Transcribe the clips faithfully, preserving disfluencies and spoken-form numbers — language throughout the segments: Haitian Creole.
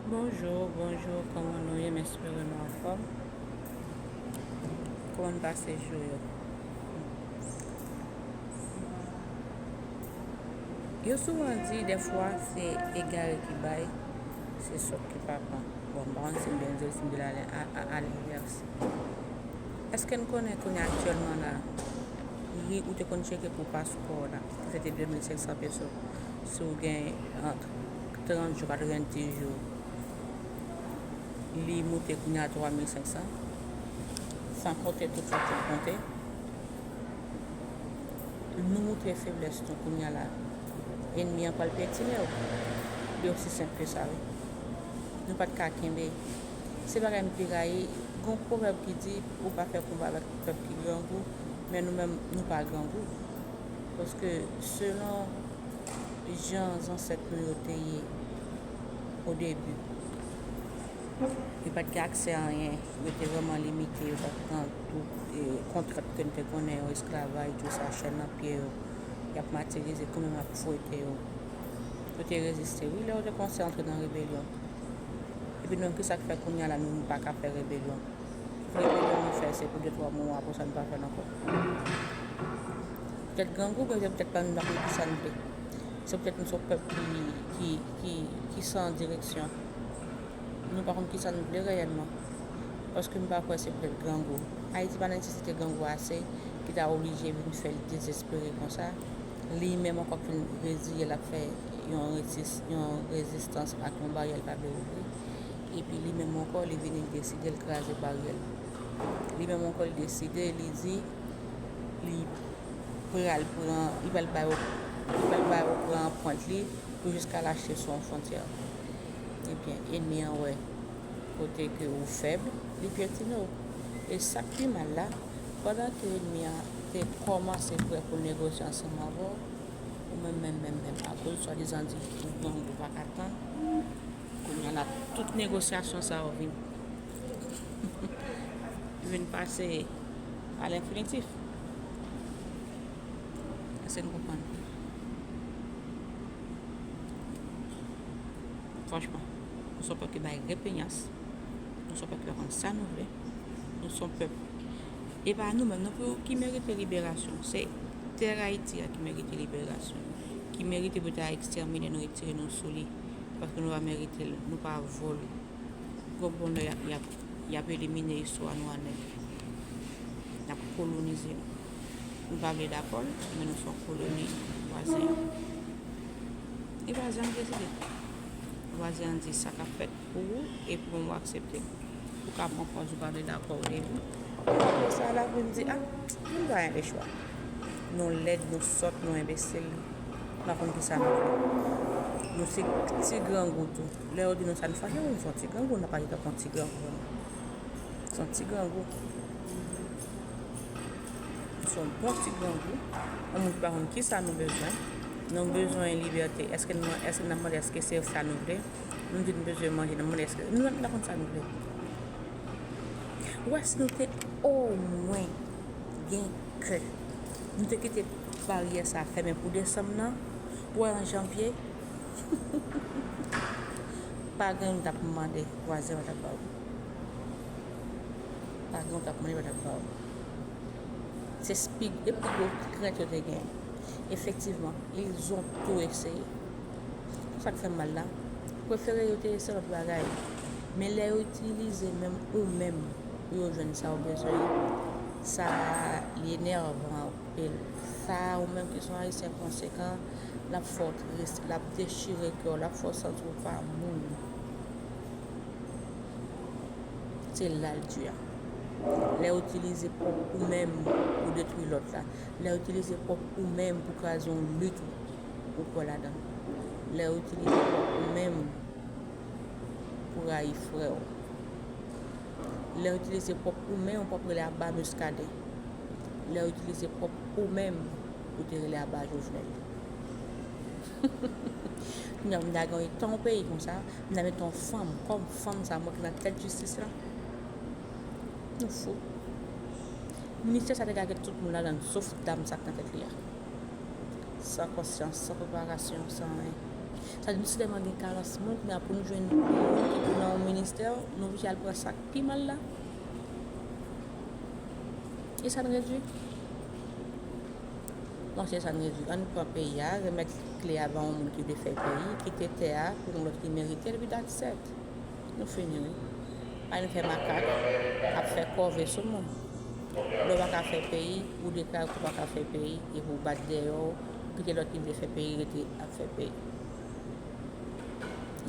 Bonjou, bonjou, kòman nou ye? M espere nou anfòm. Kòman n pase jou yo? Yo souvan di, dèfwa, se egare ki bay, se sòt ki pa pran. Bon, m pa konn si m byen di l, si m di l a, a, a, a lenvès. Èske n konnen kounye a aktyèlman la, li ou te konn tcheke pou paspò w la, ki se te de mil senk san peso, si w gen ant trant jou, katrevenndis jou, li moute kounye a twa mil senk san, san konte tout sa ki konte. Nou moutre feblès nou kounye a la. Ènmi an pral pyetine w. Li osi senp ke sa, wi. Nou pa t ka kenbe. Se bagay m pi rayi. Gon pwovèb ki di, ou pa fè konba avèk pèp ki grangou, men nou menm, nou pa grangou. Paske selon jan zansèt nou yo te ye o debi, yo pa t gen aksè a anyen, yo te vrèman limite, yo pa t pran tout, e, kontrat ke n te konnen yo, esklavaj, tou sa, chèn nan pye yo, y ap matirize, kanmenm ap fwete yo. Yo te reziste, wi, lè yo te kòmanse antre nan rebelyon. Epi nou menm, kisa k fè kounye a la, nou, nou pa ka fè rebelyon? Rebelyon nou fè, se pou de twa mwa, apre sa, nou pa fè l ankò. Petèt grangou, oubyen se petèt pa nou pa konn kisa n vle. Se petèt nou se yon pèp ki, ki, ki, ki san direksyon. Nou pa konn kisa n vle reyèlman. Paske m pa kwè se petèt grangou. Ayiti pa nan nesesite grangou ase ki ta oblije vin fè l dezespere konsa. Li menm ankò k fin reziye l ap fè yon rezis-, yon rezistans ak yon baryè l pa vle ouvri. Epi li menm ankò, li vini, li deside l kraze baryè l. Li menm ankò, li deside, li di, li pral pran, li pral ba yo, li pral ba yo pran anprent li pou jiska l achte sou yon fwontyè. Ebyen, ènmi an wè kote ke ou fèb, li pyetine w. E sa k pi mal la, pandan ke ènmi an te kòmanse prè pou l negosye ansanm avè w, ou menm, menm, menm, menm, akoz swadizan di ou grangou pa ka tann, kounye a la, tout negosyasyon sa yo vin, vin pase a lenfinitif. Èske n konprann? Franchman, nou se yon pèp ki bay repenyans, nou se yon pèp ki pa konn sa nou vle, nou se yon pèp, e pa nou menm non pli ki merite liberasyon, se tè Ayiti a ki merite liberasyon, ki merite pou ta ekstèmine nou, retire nou sou li, paske nou pa merite l, nou pa vo l. Gon bon lè y ap, y ap, y ap elimine istwa nou a nèt. Y ap kolonize nou. Nou pa vle dakò l, men nou se yon koloni vwazen an. E vwazen an deside. Vwazen an di sa k ap fèt pou ou, e pou mwen, ou aksepte l. Ou ka pran pòz ou pa vle dakò o debi. Apre sa, l ap vin di, a, nou pa gen lechwa. Nou lèd, nou sòt, nou enbesil. Nou pa konn kisa nou vle. Nou se ti grangou tou. Lè yo di nou sa, nou fache, wi, nou se yon ti grangou, n ap aji tankou yon ti grangou, non. Se yon ti grangou. Nou se yon bon ti grangou. Yon moun ki pa konn kisa nou bezwen. Nou bezwen libète. Èske nou, èske n ap mande, èske se sa nou vle? Nou di n bezwen manje, n ap mande, èske nou menm nou pa konn sa nou vle? Ou wè, si nou te omwen gen kè, nou te kite baryè sa fèmen pou desanm nan, pou al an janvye, pa gen yon t ap mande, vwazen yo t ap ba ou. Pa gen yon t ap mande, yo t ap ba ou. Se pi, e pi gwo krent yo te gen. Efektivman, ils ont tout essayé. Sa k fè m mal la, prefere yo te eseye lòt bagay. Men lè yo itilize menm ou menm pou yo jwenn sa yo bezwen an, sa li enèvan anpil. Sa ou menm ki se yon Ayisyen konsekan, l ap fè w tris, l ap dechire kè w, l ap fè w santi w pa moun. Se la l di a. Lè w itilize pwòp ou menm pou detwi lòt la, lè w itilize pwòp ou menm pou kraze yon lit ou, ou kwè ladan l. Lè w itilize pwòp ou menm pou rayi frè w. Lè w itilize pwòp ou menm pou w ap rele aba Muscadin. Lè w itilize pwòp ou menm pou w te rele aba Jovenel. Kounye a, m ta gen yon tan yon peyi konsa, m ta mete yon fanm kòm fanm sa mwen ki nan tèt jistis la. Nou fou. Ministè sa te ka gen tout moun ladan l, sof dam sa k nan tèt li a. San konsyans, san preparasyon, san anyen. Sa di nou si tèlman gen karans moun, men pou nou jwenn yon moun ki pou nan yon ministè, nou oblije al pran sa k pi mal la. E sa n redui? Monchè, sa n redui. Ann pran peyi a, remèt kle a ba yon moun ki vle fè peyi, kite tè a pou yon lòt ki merite l, epi that's it. Nou fini, wi. Ann fè makak ap fè kòve sou moun. Lè w pa ka fè peyi, ou deklare ke w pa ka fè peyi, epi w bat dèyè w, ou kite lòt ki vle fè peyi rete ap fè peyi.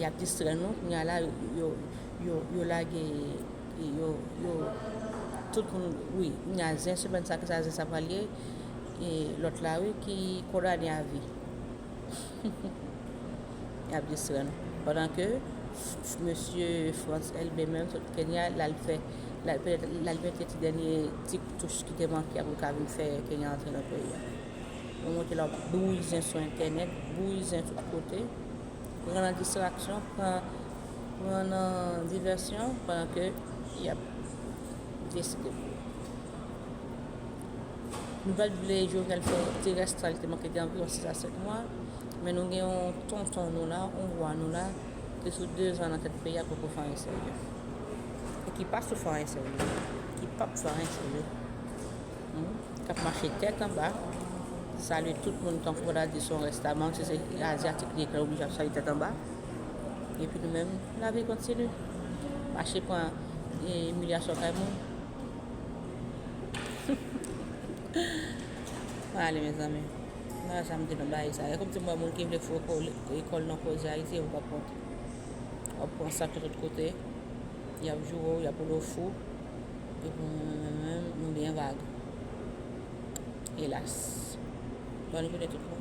Y ap distrè nou, kounye a la, yo, yo, yo lage, yo, yo, tout moun, wi, kounye a zen, semèn sa, ki sa zen sa pral ye, e lòt la, wi, ki kondane a vi. Y ap distrè nou. Pandan ke f- f- mesye Frantz Elbé menm sot Kenya, l al fè, l al, petèt, l al mete ti dènye ti touch ki te manke a pou l ka vin fè Kenya antre nan peyi a. Yo monte la, bouyi zen sou entènèt, bouyi zen tout kote, pran nan distraksyon, pran, pran nan divèsyon, pandan ke y ap deside pou yo. Nou pa t vle Jovenel fè ti rès sa li te manke de anviwon sis a sèt mwa, men nou gen yon tonton nou la, yon wa nou la, ki sou dezan nan tèt peyi a, poko fè anyen serye. E ki pa sou fè anyen serye. Ki p ap fè anyen serye. Hmm? K ap mache tèt anba, salye tout moun tankou w ta di se yon rèstaman, si se azyatik li ye, k oblije ap salye tèt anba. Epi nou menm, lavi kontini. Mache pran, e, imilyasyon kay moun. Ale, mezanmi. Mwen sa m te nan bagay sa. E kòmsi m wè moun ki vle foure kò-, kò l nan koze Ayiti, epi w p ap konte. W ap pran sa tout lòt kote. Y ap joure w, y ap rele w fou. Epi mwen menm, nou byen vag. Elas. Bòn jounen tout moun.